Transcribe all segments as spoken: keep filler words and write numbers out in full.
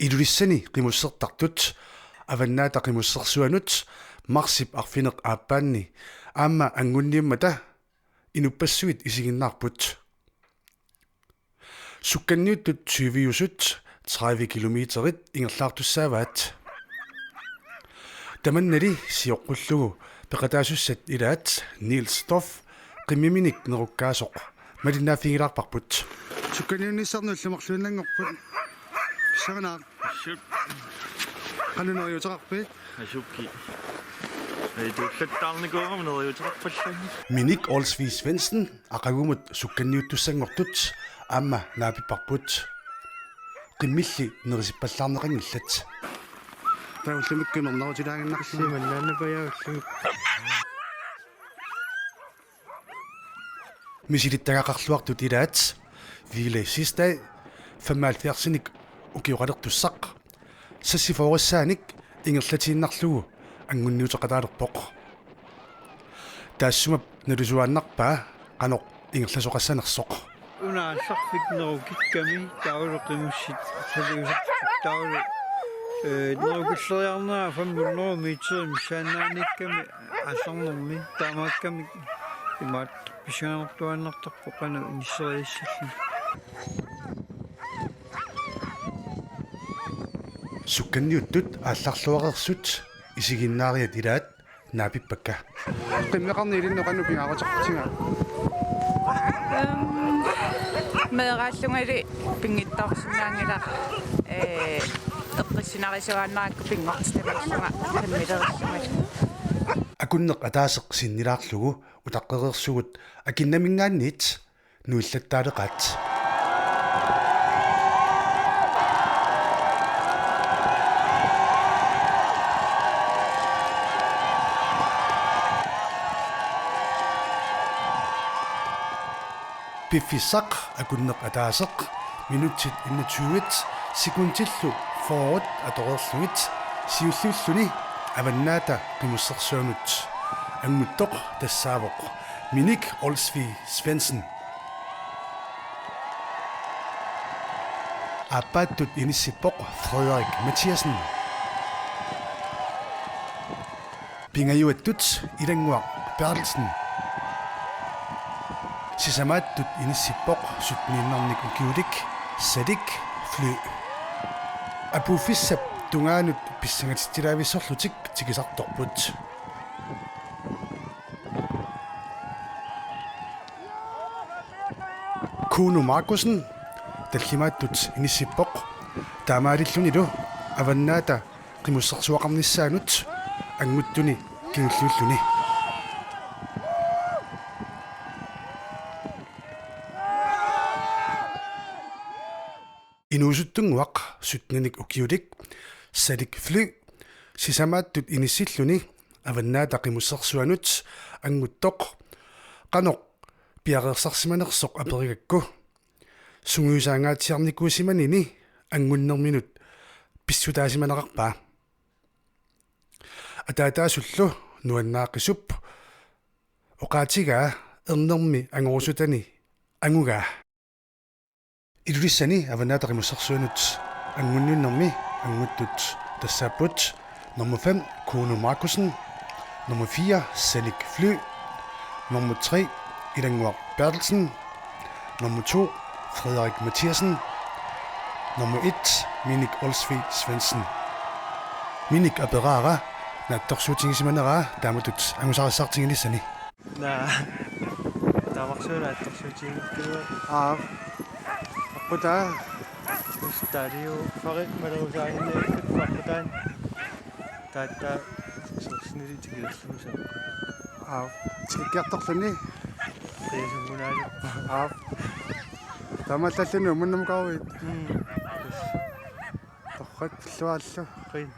Ilulissani qimussertartut Avannaata Qimussersuanut marsip arfineq-aappaanni aamma anngunniummata inuppassuit isiginnaarput. Sukkanniuttut tyviusut tredive kilometerit ingerlaartussaavaat. Tamannali sioqqullugu peqataasussat ilaat Niels Stoff qimmiminik nerukkaasoq malinnaaffigilaarparput. Sukkanniunnissarnut ullut marluinnanngorput. Pissanganaq. Assut. Qanoq neriuuteqarpit? Asukki. Ei tuullattaarnikuugama neriuuteqarpallanngi. Minik Olsvig Svendsen aqagumut sukkanniuttussanngortut aamma naapipparput. Qimmilli nerisippallaarneqanngillat. Taava ullumikkut imernarutilaaginnarlugu. Simannaannapaja ullumi. Misilittagaqarluartut ilaat Ville Sistad, femoghalvfjerdsinik ukioqalertussaq, seksogfyrressaanik ingerlatiinnarlugu anngunniuteqataalerpoq. Taassuma nalusuaannarpaa qanoq ingerlasoqassanersoq. Una aallarfik nerukikkami taavalu qimussit saliusartut taavalu, ee, nerukilleriarnera femhundrede meterit missaannaaniikkami aallarnermi taamaakkami imaattoq pissanganartuaannartarpoq qanoq inisseriassalluni. Sukkanniuttut aallarluareersut isiginnaariat ilaat naapippakka. Qimmeqarneq ilinnut qanoq pingaaruteqartigaa? Ehm, meeraallungali pinngitsoorsinnaanngilaq, ee, eqqissinarisuaannarakku pinngortitamiillunga qimmilerillungalu. Akunneq ataaseq sinnilaarlugu utaqqereersugut Akinnaminngaanniit nuillattaaleqaat. Piffissaq akunneq ataaseq, minutsit enogtyve, sekundillu fyrre atoreerlugit, siulliulluni Avannaata Qimussersuanut. Anguttoq tassaavoq Minik Olsvig Svendsen. Aappaattut inissippoq Frederik Mathiassen. Pingajuattut Ilannguaq Berthelsen. Sisamaattut inissippoq sytteniinnarnik ukiulik Salik Fly. Apuuffissap tungaanut pissangatitsilaavissorlutik tikisartorput. Kuno Markussen tallimaattut inissippoq, taamaalillunilu Avannaata Qimussersuaqarnissaanut anguttuni kingulliulluni. Inuusuttunnguaq syttenik ukiulik Salik Fly sisamaattut inissilluni Avannaata Qimussersuanut anguttoq qanoq piareersarsimanersoq aperigakku, sungiusaangaatsiarnikuusimanini anngunnerminut pissutaasimanerarpaa. Ataataasullu nuannaaqisup oqaatigaa ernermi angorusutani angugaa. Ilulissani Avannaata Qimussersuanut anngunniunnermi anguttut tassaapput: nummer fem, Kuno Markussen. Nummer fire, Salik Fly. Nummer tre, Ilannguaq Berthelsen. Nummer to, Frederik Mathiassen. Nummer et, Minik Olsvig Svendsen. Minik aperaara naatsorsuutigisimaneraa taamatut angusarissaartigilissani. Naa, taamarsuuna attorsuutigikkua. Aap. Aqqutaa. Ustaaliu fari malerusaaginnavikkut aqqutaan. Taattaa sorsinili tikilerlugu saqqu. Aap. Tikikkiartorluni. Qiasunngunaalu. Aap. Taamaallalluni ummunnamukaruit. Mm. Torrak pilluaallu. Qin.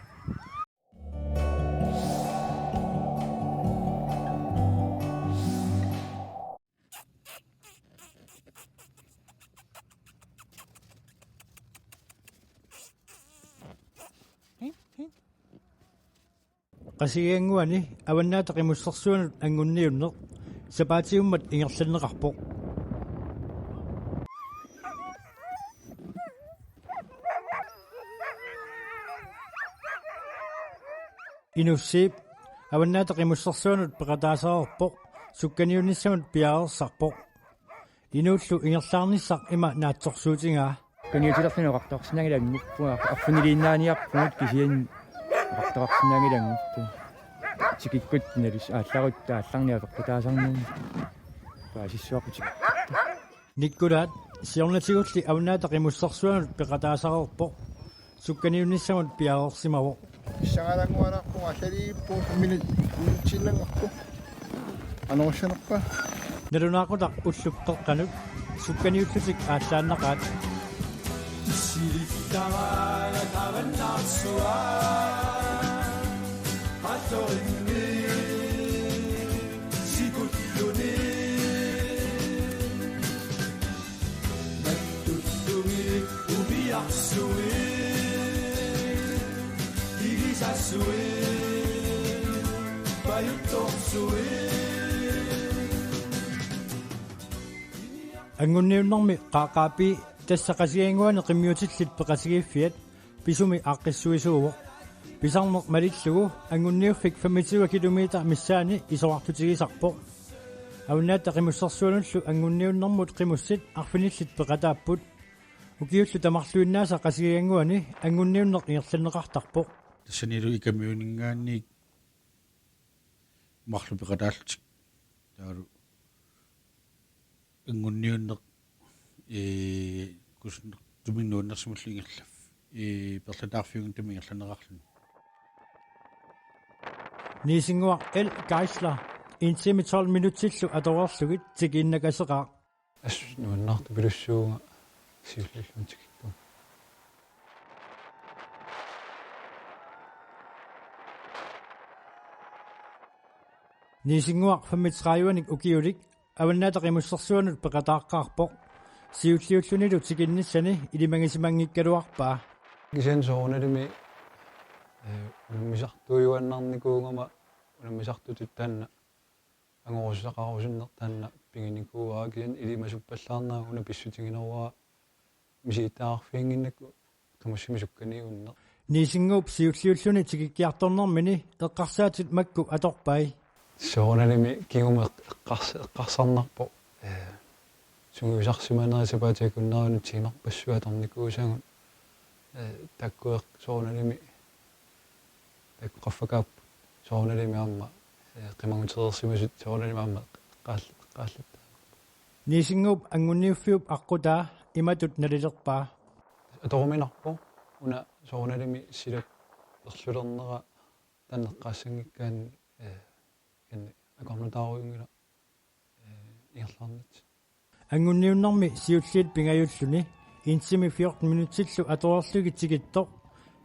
Qasigiannguani Avannaata Qimussersuanut anngunniunneq sapaatiummat ingerlanneqarpoq. Inussiip Avannaata Qimussersuanut peqataasareerpoq, sukkaniunnissamut piareersarpoq. Inuullu ingerlaarnissaq ima naatsorsuutigaa. Sukkaniutilerluni oqartoqarsinnaanngilanngorpunga, arfiniliinnaaniarpugut kisianni oqartoqarsinnaanngilanngorpunga. Tikikkut nalus aallarutta aallarniapeqqutaasarnermi paasissuaqqutik. Nikkulaat siornatigulli Avannaata Qimussersuanut peqataasareerpoq, sukkaniunnissamut piareersimavoq. Pissangalannguaannarpunga, allaliippunga, minut, minutsinngorpoq. Anorussanerpa? Nalunaaqutaq ullup qeqqanut sukkaniullutik aallaannaqaat. Silittaraana tavannarsua. Qallorimmi sikulluni. Nattullumi umiarsui. Ilisasui. Pajuttorsui. Anguniunnermi Qaaqaapi, tassa Qasigiannguani qimmiutillit peqatigiiffiat, pisumi aaqqissuisuuvoq. Pisarneq malillugu anguniuffik femogtyve kilometer missaani isorartutigisarpoq. Avannaata Qimussersuanullu anguniunnermut qimussit arfinillit peqataapput. Ukiullu tamarluinnaasa Qasigiannguani anguniunneq ingerlanneqartarpoq. Tassanilu Ikamiuninngaanniit marluk peqataallutik. Taavalu anguniunneq, ee, kusanartumik nuannersimalluni ingerlaf-, ee, perlataarfiunngitsumik ingerlanneqarluni. Niisinnguaq L. Geisler en time tolv minutsillu atoreerlugit tikiinnakaseqaaq. Assut nuannaartupilussuunga siulliulluni tikikkunga. Niisinnguaq femogtredive-nik ukiulik Avannaata Qimussersuanut peqataaqqaarpoq, siulliullunilu tikinnissani ilimagisimanngikkaluarpaa. Kisianni soorunalimi, ee, unammisartuujuaannarnikuugama unammisartutut taanna angorusussaqarusunneq taanna piginikuuara, kisianni ilimasuppallaarnanga una pissutigineruara misigittagaqarfiginnginnakku qimussimik sukkaniunneq. Niisinnguup siulliulluni tikikkiartornermini eqqarsaatit makku atorpai. Soorunalimi kingumut eqqars-, eqqarsarnarpoq, ee, sungiusarsimanerit sapaatip akunneranut tiimarpassuit atornikuusagut, ee, taakku soorunalimi, taakku qaffakaapput soorunalimi aamma, ee, qimagutereersimasut soorunalimi aamma eqqaal-, eqqaallattaarput. Niisinnguup anguniuffiup aqqutaa imatut nalilerpaa. Atoruminarpoq una soorunalimi silap perlulernera taanna eqqaassanngikkaanni, ee, kisianni akornutaarujunngilaq, ee, ingerlaarnitsinni. Anguniunnermi siulliit pingajuulluni en time fjorten minutsillu atoreerlugit tikittoq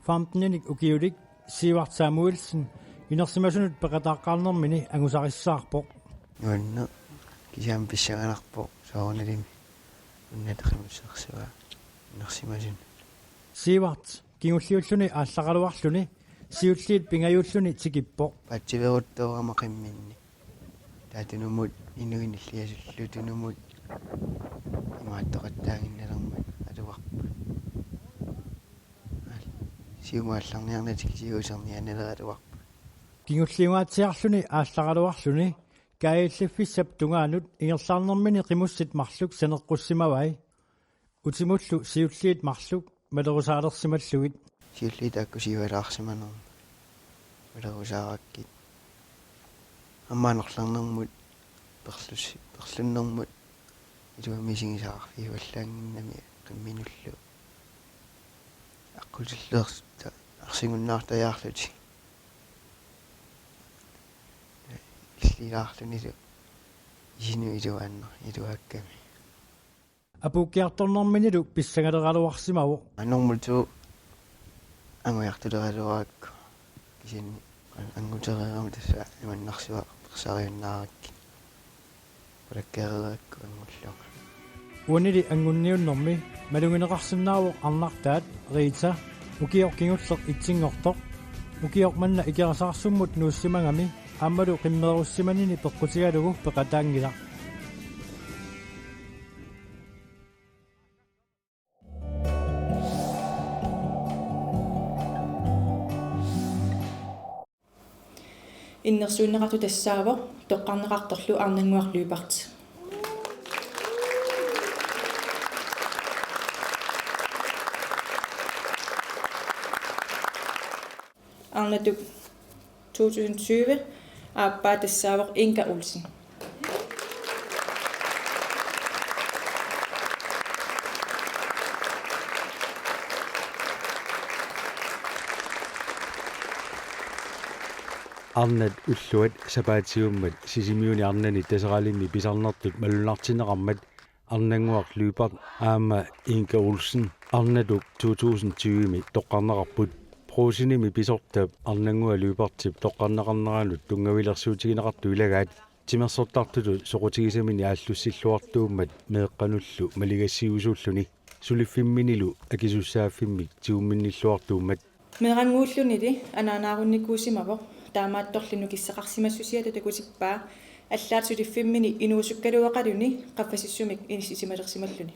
femten-inik ukiulik Sivert Samuelsen inersimasunut peqataaqqaarnermini angusarissaarpoq. Nuanneq, kisianni pissanganarpoq soorunalimi Avannaata Qimussersuaq inersimasunut. Sivert kingulliulluni aallaraluarluni siulliit pingajuulluni tikippoq. Paatsiveeruttoorama qimminni. Taava tunumut inuit nilliasullu tunumut imaattoqattaaginnalermat atuarput. Siumut aallarniarnata kisianni userniarnalera atuarput. Kingulliungaatsiarluni aallaraluarluni kaajalliffissap tungaanut ingerlaarnermini qimussit marluk saneqqussimavai. Utimullu siulliit marluk malerusaalersimallugit. Siulliit taakku siualaarsimanermut malerusaarakkit. Aamma anorlernermut perlus-, perlunnermut iluamik isigisaqarfigivallaannginnami qimminullu. Aqqutilliorluta arsingunnaartajaarlutik. Illilaarlunilu isinut iluaannar-, iluaakkami. Apuukkiartornerminilu pissangaleraluarsimavoq. Anormultu angujartuleraluarakku. Kisianni an-, angutereerama tassa imannarsua ersariunnaarakkit. Qulakkeereerakku angullunga. Uanili anguniunnermi malugineqarsinnaavoq arnartaat Rita, ukioq kingulleq etsinngortoq. Ukioq manna Ikerasaarsummut nuussimagami aammalu qimmeerussimanini peqqutigalugu peqataanngilaq. Innersuunneqartoq tassaavoq toqqarneqartorlu Arnannguaq Lyberth. Arnatuk to tusind tyve aappaa tassaavoq Inga Olsen. Arnat ulluat sapaatiummat Sisimiuni arnani Taseralimmi pisarnertut malunnartinneqarmat Arnannguaq Lyberth aamma Inga Olsen Arnatuk to tusind tyve-mi toqqarneqarput. Brugsenimi pisortap Arnannguaq Lyberthip toqqarneqarneranut tunngavilersuutigineqartut ilagaat timersortartutut soqutigisamini aallussilluartuummat meeqqanullu maligassiuisuulluni suliffimminilu akisussaaffimmik tigumminnilluartuummat. Meerannguullunili anaanaarunnikuusimavoq taamaattorli nukissaqarsimassusiata takutippaa allaat suliffimmini inuusukkaluaqaluni qaffasissumik inissisimalersimalluni.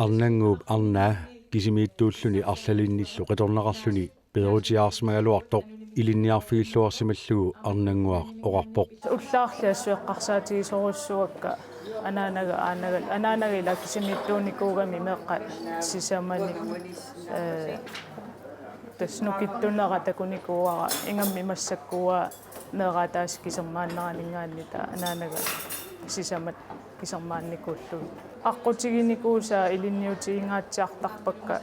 Arnannguup arnaa kisimiittuulluni arlalinnillu qitornaqarluni peerutiaarsimagaluartoq ilinniarfigilluarsimallugu Arnannguaq oqarpoq. Ullaarli assut eqqarsaatigisorujussuuakka anaanaga aanaga anaanaga ila kisimiittuunikuugami meeqqat sisamanik, ee, tassa nukittunera takunikuuara ingammik massakkut meeraataa kisermaanneraninngaanniit anaanaga sisamat kisermaannikuullugit. Aqqutiginikuusaa ilinniutigingaatsiartarpakka,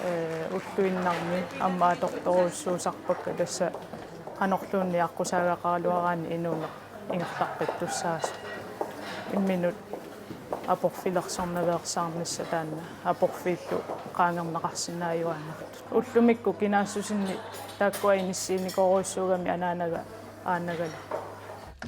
ee, ulluinnarni aamma atortorujussuusarpakka tassa qanorluunniit aqqusaagaqaraluaraanni inuuneq ingerlaqqittussaasoq. Imminut aporfilersornaveersaarnissaq taanna aporfiillu qaangerneqarsinnaajuaannartut. Ullumikkut kinaassusinni taakkua inissiinikorujussuugamik anaanaga aanagalaa.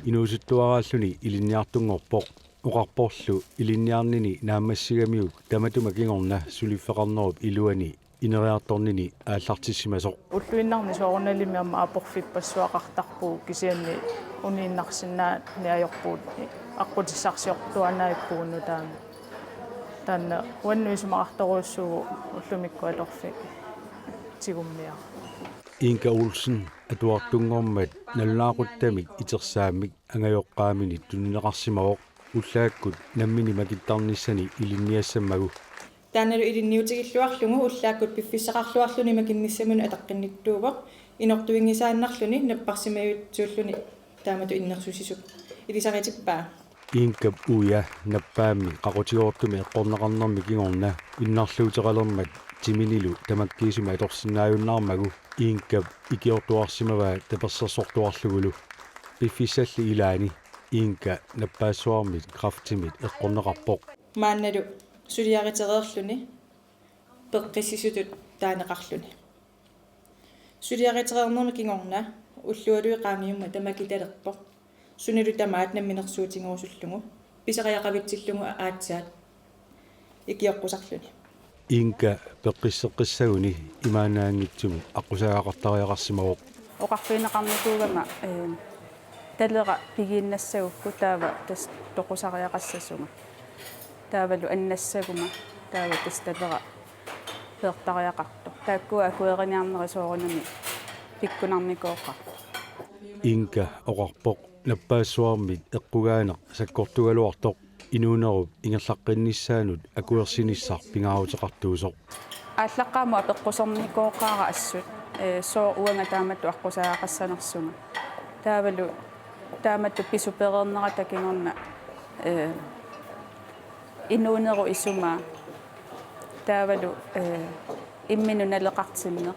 Inuusuttuaraalluni ilinniartunngorpoq. Oqarporlu ilinniarnini naammassigamiuk tamatuma kingorna suliffeqarnerup iluani ineriartornini aallartissimasoq. Ulluinnarni soorunalimi aamma aporfippassuaqartarpugut kisianni uniinnarsinnaanngitsoq ajorpugut aqqutissarsiortuaannarpugut nutaamik. Taanna uannut isumaqartorujussuuvoq ullumikkut atorfik tigummiaraq. Inga Olsen atuartunngormat nalunaaquttamik itersaammik angajoqqaaminit tunineqarsimavoq ullaakkut nammineq makittarnissani ilinniassammagu. Taannalu ilinniutigilluarlugu ullaakkut piffissaqarluarluni makinnissaminut ataqqinnittuuvoq inortuinngisaannarluni napparsimajuitsuulluni taamatut innersuussisup ilisaritippaa. Ingap uia nappaammik qaqutigoortumik eqqorneqarnermi kingorna innarluuteqalermat timinilu tamakkiisumik atorsinnaajunnaarmagu Ingap ikiortuarsimavaa tapersersortuarlugulu. Piffissalli ilaani Inga nappaassuarmit kræftimit eqqorneqarpoq. Maannalu suliaritereerluni peqqissisutut taaneqarluni. Suliaritereernermi kingorna ullualuit qaangiummata makitalerpoq. Sunilu tamaat namminersuutigerusullugu pisariaqavitsillugu aatsaat ikioqqusarluni. Inga peqqisseqqissaguni imaannaanngitsumik aqqusaagaqartariaqarsimavoq. Oqarfigineqarnikuugama, ee, talera pigiinnassagukku taava tassa toqusariaqassasunga. Taavalu annassaguma taava tassa talera peertariaqartoq. Taakkua akueriniarnerit soorunami pikkunarnikooqaat. Inga oqarpoq nappaassuarmit eqqugaaneq sakkortugaluartoq inuunerup ingerlaqqinnissaanut akuersinissaq pingaaruteqartuusoq. Aallaqqaammut apeqqusernikooqaara assut, ee, sooq uanga taamatut aqqusaagaqassanersunga. Taavalu taamatut pisupereernerata kingorna, ee, inuunerup isumaa. Taavalu, ee, imminut naleqartinneq.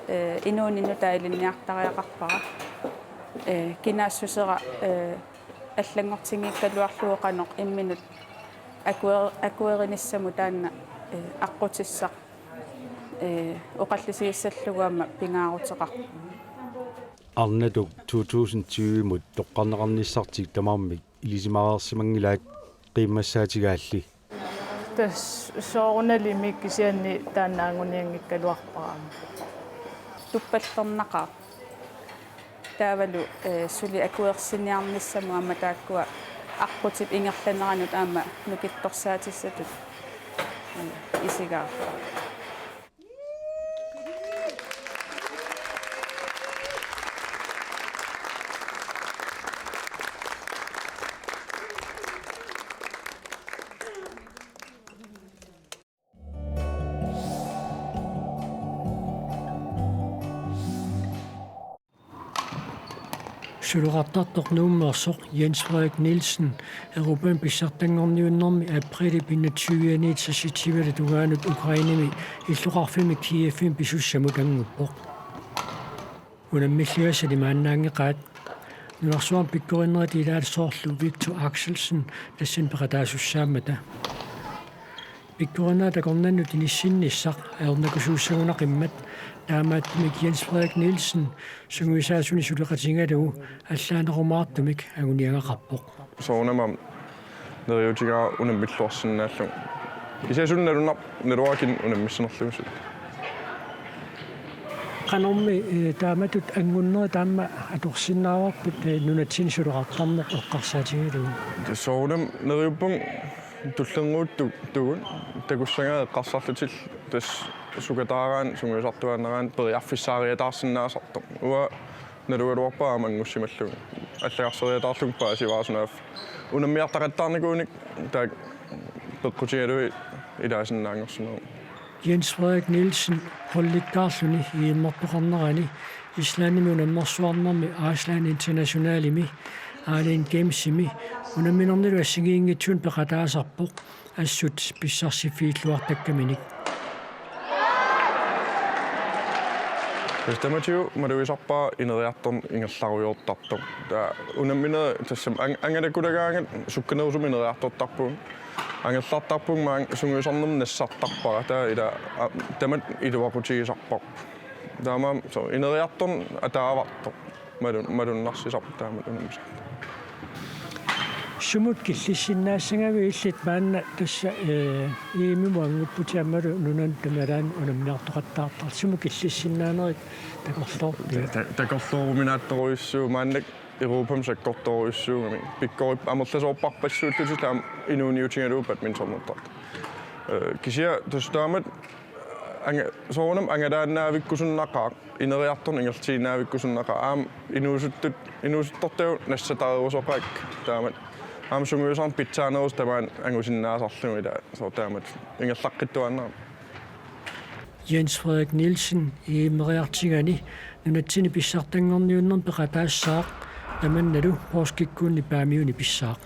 Ee, inuuninnu taava ilinniartariaqarpara. Ee, kinaassusera, ee, allanngortinngikkaluarlugu qanoq imminut akuer-, akuerinissamut taanna, ee, aqqutissaq, ee, oqallisigissallugu aamma pingaaruteqarpoq. Arnatuk to tusind tyve-mut toqqarneqarnissartik tamarmik ilisimareersimanngilaat qiimmassaatigaalli. Tassa soorunalimi kisianni taanna angunianngikkaluarpara aamma. Tuppallernaqaaq. Taavalu, ee, suli akuersiniarnissamut aamma taakkua aqqutip ingerlaneranut aamma nukittorsaatissatut, ee, isigaarpara. Suloqartartoq nuummeersoq Jens Frederik Nielsen Europami pissartanngorniunnermi aprilip enogtyve-ani seksogtyve tungaanut Ukrainemi illoqarfimmi Kievimi pisussamut annguppoq. Unammilligassat imaannaanngeqaat. Nunarsuarmi pikkorinnerit ilaat soorlu Victor Axelsen tassani peqataasussaammata. Pikkorinnerit akornannut inissinnissaq ajornakusuussagunaqimmat, taamaattumik Jens Frederik Nielsen sungiusaasunik suleqatigalugu allaanerumaartumik anguniagaqarpoq. Soorunami neriuutigaara unammilluarsinnaallunga. Kisianni suna nalunarpoq, naluara kina unammissanerlugu suli. Qanormi, eh, taamatut anngunnerit aamma atorsinnaavarput, eh, nunatsinni suloqartarneq eqqarsaatigalugu? Soorunami neriuppunga tullinnguuttugut takussagaat eqqarsarlutillu tassa sukataaraanni sungiusartuaannaraanni periarfissaariataarsinnaasartoq. Uanga nalugaluarpara aamma anngussimallugu. Allagarseriataarlugu paasivara sunaaffa. Unammiartaqattaarnikuunik taakku peqqutigalugit ilaasinnaanngorsimavoq. Jens Frederik Nielsen holdikkaarluni E M-ertoqarnerani Islandimi unammersuarnermi Iceland Internationalimi Island Gamesimi unamminernilu assigiinngitsunik peqataasarpoq assut pissarsiffigilluartakkaminik. Tassa tamatigut malugisarpara ineriartorneq ingerlarujoortartoq. Taava unamminerit tassami ang-, angalakulagaangat sukkanerusumik ineriartortarpugut. Angerlartarpunga maanga sungiusarnermut nassartarpara. Taava ila, a, tamatta iluaqutigisarpara. Taamaammat soorlu ineriartorneq ataavartoq. Malun-, malunnarsisarpoq taamatut unammisartoq. Sumut killissinnaassagavit illit maanna tassa, eh, E M-imut anngupputit aammalu nunanut tamarmi unammiartoqattaartarlutit? Sumut killissinnaanerit takorloorpiuk? Ta-, ta-, takorlooruminaattorujussuuvoq maannakkut Europami sakkortoorujussuugami. Pikkorippat amerlasoorpassuullutik aamma inuuniutigalugu badmintonertartut. Eh, kisianni tassa taamatut anga-, soorunami angalaannaavikkusunnaqaaq, ineriartorneq ingerlatiinnaavikkusunnaqaaq, aamma inuusuttut, inuusuttortagut nassatarerusoqaakka taamatut. Aamma sungiusarneq pitsaanerusoq tamaani angusinnaasarlugu ila, soorlu taamatut ingerlaqqittuaannarami. Jens Frederik Nielsen E M-eriartigani nunatsinni pissartanngorniunnermi peqataassaaq, tamannalu poorskikkuunni Paamiuni pissaaq.